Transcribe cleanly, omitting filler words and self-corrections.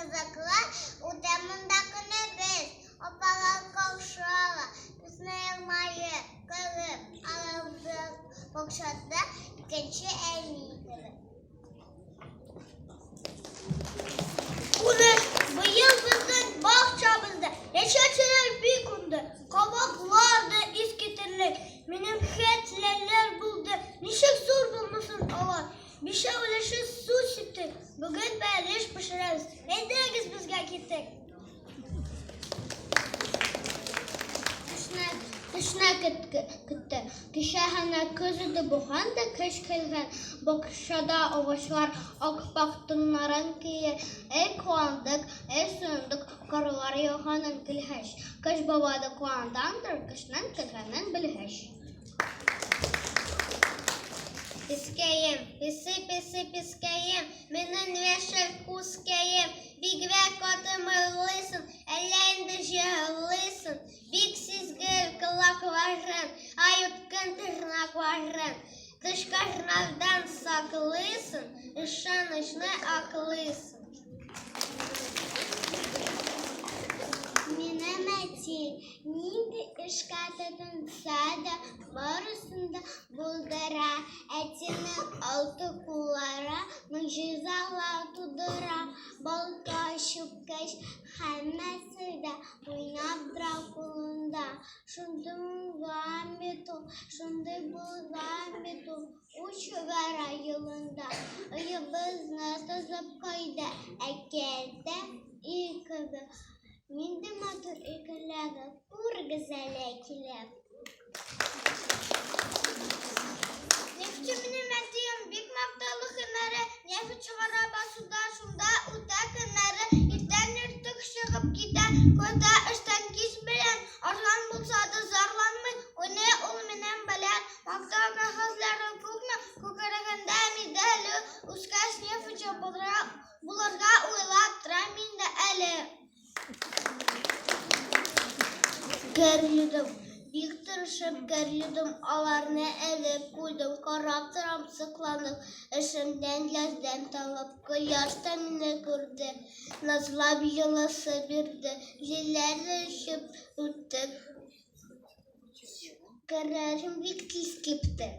Кызыклы үтә монда көнебез. Апалар каршы ала, безне елмаеп, көлеп, алар бакчада икенче әни кебек. Унөч. Быел безнең бакчабызда яшелчәләр бик уңды. Кабаклар да искитерлек. Минем хәтлеләр булды. Ничек зур булмасын алар. Бишәү өлеше су сиптек. Бүген бәлеш пешерәбез. Әйдәгез безгә киттек. Кышны көтте. Кичә генә көз иде бүген дә көз килгән. Бакчада агачлар ап-ак туннарын кия. Әй куандык, әй сөендек карлар яуганын күргәч. Кыш бабай да куангандыр кышның килгәнен белгәч. Пескәем, песи, песи, пескәем, минем яшел күзкәем, бигрәк каты мырлыйсың, әллә инде җырлыйсың, бик сизгер колакларың, ай үткен тырнакларың, тычканнардан саклыйсың, ышанычны аклыйсың. Минем әти нинди эшкә тотынса да, барысын да булдыра. Әтинең алты куллары могҗизалар тудыра. Балта, чүкеч, һәммәсе дә уйнап тора кулында. Шундый уңган бит ул, шундый булган бит ул. Ут чыгара елында. Өебезне төзеп куйды. Әкияттә өй кебек. Нинди матур өй көләге, күрегез әле килеп. Нефтьче минем әтием, бик мактаулы һөнәре, нефть чыгара басуда, шунда үтә көннәре. Иртән иртүк чыгып китә, кайта эштән кич белән. Арган булса да зарланмый, уйный ул минем белән. Мактау кәгазьләре күпме, күкрәгендә медале. Үскәч нефтьче булырга уйлап торам инде әле. Кер юдым, бик тырышып кер юдым, аларны элеп куйдым, карап торам сокланып, эшемнән ләззәт табып, кояш та мине күрде, назлап җылысы бирде, җилләр дә очып үтте, керләрем бик тиз кипте.